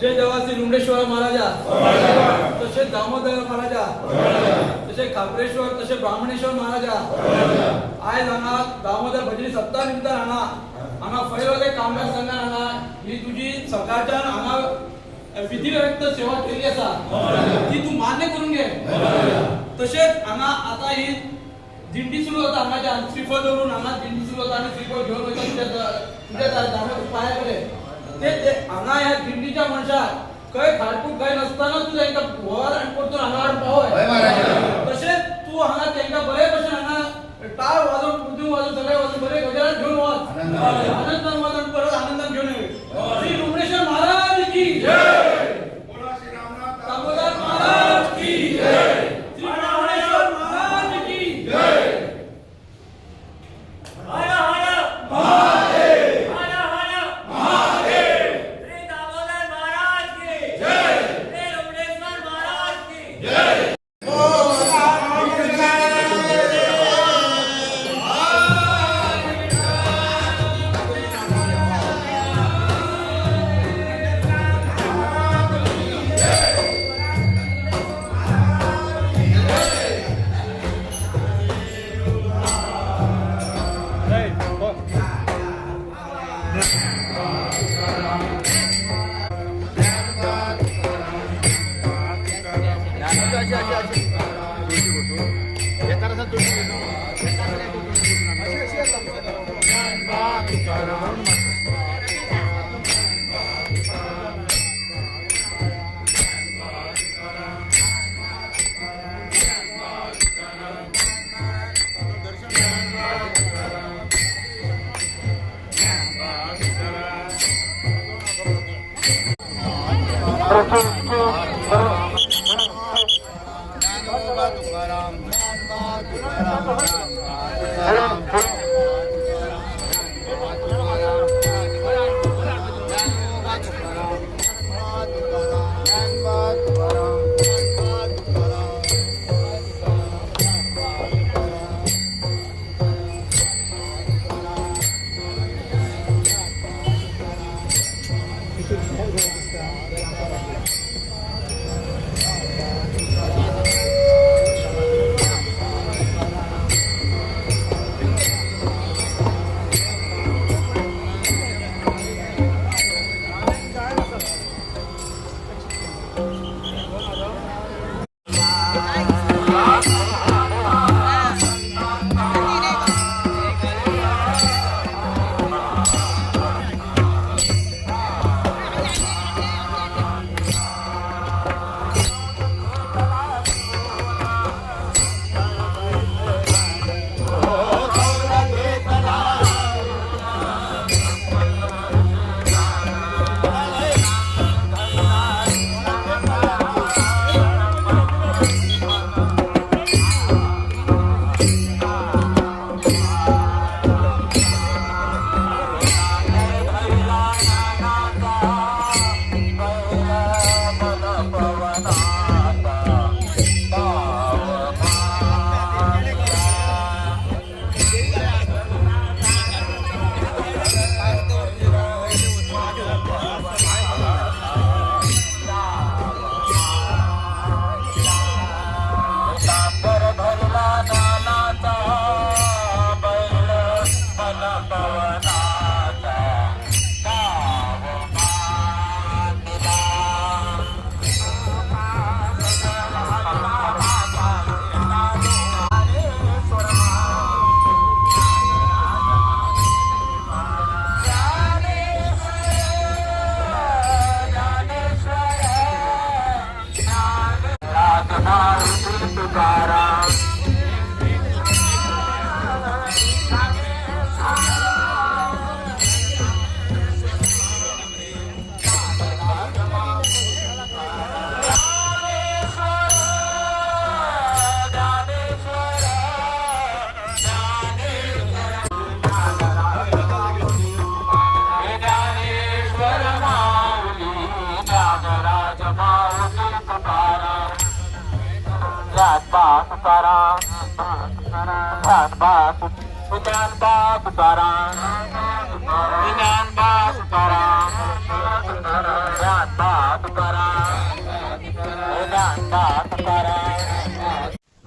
जय देवा श्री रुमडेश्वर महाराजा, तशेंच दामोदर महाराजा, तशें खाप्रेश्वर, तशें ब्राह्मणेश्वर महाराजा. आयज हांगा दामोदर भजनी सप्ता निमतान हांगा हांगा फैरोले कामगार संघान हांगा ही तुजी सकाळच्यान हांगा विधिव्यक्त सेवा केल्ली आसा, ती तूं मान्य करून घे. तशेंच हांगा आतां ही दिंडी सुरू जाता. हांगाच्यान श्रीफळ दवरून हांगा दिंडी सुरू जाता आनी श्रीफळ घेवन वयता तुज्या तुज्या दामोदर पांया कडेन. ते ते हांगा ह्या दिंडीच्या मनशाक खंय खाडकूट खंय नासतना तूं तांकां व्हर आनी परतून हांगा हाडून पावय. तशेंच तूं हांगा तांकां बरे भशेन हांगा टाळ वाजोवन, कुदूं वाजोवन, सगळे वाजोवन बरे गजरात घेवन वच. आनंदान वच आनी परत आनंदान घेवन ये. श्री रुमणेश्वर महाराज की जय! दामोदर महाराज की जय! श्री ब्राह्मणेश्वर महाराज की जय! हर हर महादेव! हर हर महादेव! श्री दामोदर महाराज की जय! श्री रुमडेश्वर महाराज की जय!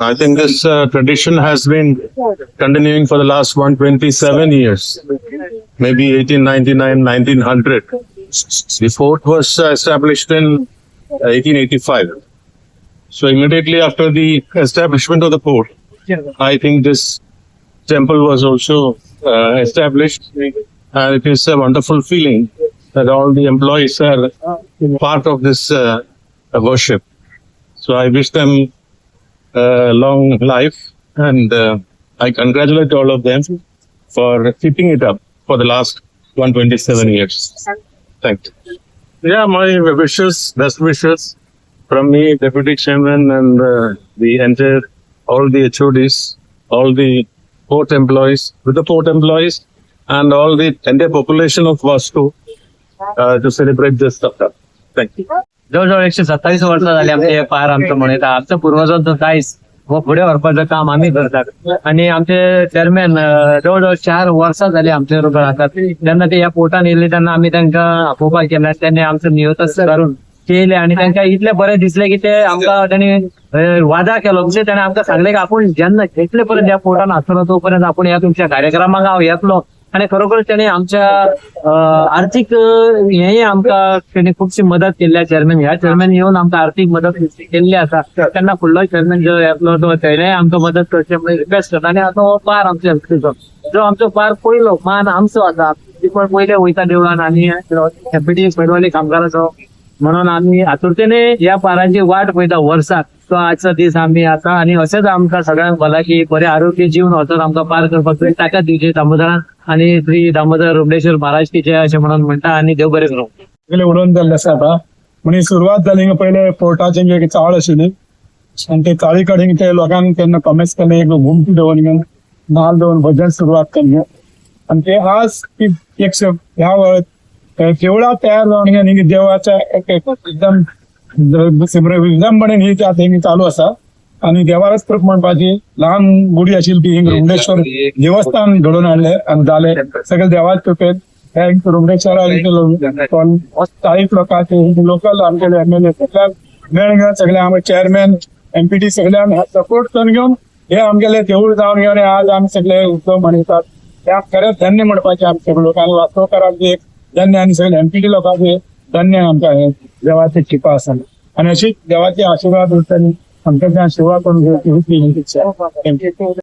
I think this tradition has been continuing for the last 127 years, maybe 1899, 1900. The fort was established in 1885. So immediately after the establishment of the fort, I think this temple was also established, and it is a wonderful feeling that all the employees are part of this worship. So I wish them long life, and I congratulate all of them for keeping it up for the last 127 years. Thank you. Yeah, my wishes, best wishes from me, Deputy Chairman, and the entire, all the HODs, all the port employees, with the port employees, and all the entire population of Vasco to celebrate this Saptah. Thank you. जवळजवळ 127 वर्सां जाली आमचे हे पार आमचं म्हणटा. आमच्या पुर्वजांचो दायज हो फुडें व्हरपाचें काम आमी करतात आनी आमचे चेअरमॅन जवळजवळ 4 वर्सां जाली आमचे बरोबर आसात. जेन्ना ते ह्या पोर्टान येयले तेन्ना आमी तांकां आपोवपाक गेले, तेन्ना आमचो नियोजन करून केले आनी तांकां इतलें बरें दिसलें की ते आमकां तांणी वादा केलो. म्हणजे ताणें आमकां सांगलें की आपूण जेन्ना जेतले पर्यंत ह्या पोर्टान आसतलो तो पर्यंत आपूण ह्या तुमच्या कार्यक्रमाक हांव येतलो. आनी खरोखर ताणें आमच्या आर्थीक हेंय आमकां ताणें खुबशी मदत केल्ली आसा. चेअरमॅन ह्या चेअरमॅन येवन आमकां आर्थीक मदत केल्ली आसा. तेन्ना फुडलो चेअरमॅन जो येतलो तो तेणेय आमकां मदत करची म्हणून रिक्वेस्ट करता. आनी आतां हो पार आमचो एमपीटीचो जो आमचो पार पयलो मान आमचो आसा, पण पयले वयता देवळान आनी एमपीटी पयलवाली कामगाराचो म्हणून आमी आतुरतेने ह्या पाराची वाट पळयता वर्साक. तो आजचो दीस आमी आसा आनी अशेंच आमकां सगळ्यांक भलायकी बरें आरोग्य जीवन वचत आमकां पार करपाक तुवें ताकद दिवची दामोदरान आनी श्री दामोदर रुमडेश्वर महाराज की जय अशें म्हणून म्हणटा आनी देव बरें करूं. सगळे उडोवन जाल्ले आसा. आतां म्हणजे सुरवात जाली हिंगा पयले पोर्टाची एक चाळ आशिल्ली आनी ते चाळी कडेन ते लोकांक तेन्ना कॉमेस केले, एक घुमटी दवरून घेवन नाल दवरून भजन सुरवात केली आनी ते आज ती एक ह्या देवळां तयार जावन घेवन हिंगा देवाच्या एक एकदम विजृंभणेन ही आतां हिंगा चालू आसा. आनी देवारच कृप म्हणपाची ल्हान गुडी आशिल्ली ती हिंगा रुमडेश्वर देवस्थान घडोवन हाडलें आनी जालें सगळे देवाच्या कृपेन. ह्या रुमडेश्वरा 40 लोकांचे लोकल आमचे एमएलए सगळ्यांक मेळ घेवन सगळे आमचे चेअरमॅन एमपीटी सगळ्यांक सपोर्ट करून घेवन हे आमगेले देवूळ जावन घेवन आज आमी सगळे उत्सव मनयतात. ते खरेंच धन्य म्हणपाचे आमचे सगळे लोकांक, वास्तवकारांचे एक धन्य आनी सगळे एमपीटी लोकांचे धन्य आमकां हे देवाची कृपा आसा आनी अशीच देवाचे आशिर्वाद उरतली आमकां सेवा करून घेवची ही इच्छा. Thank you.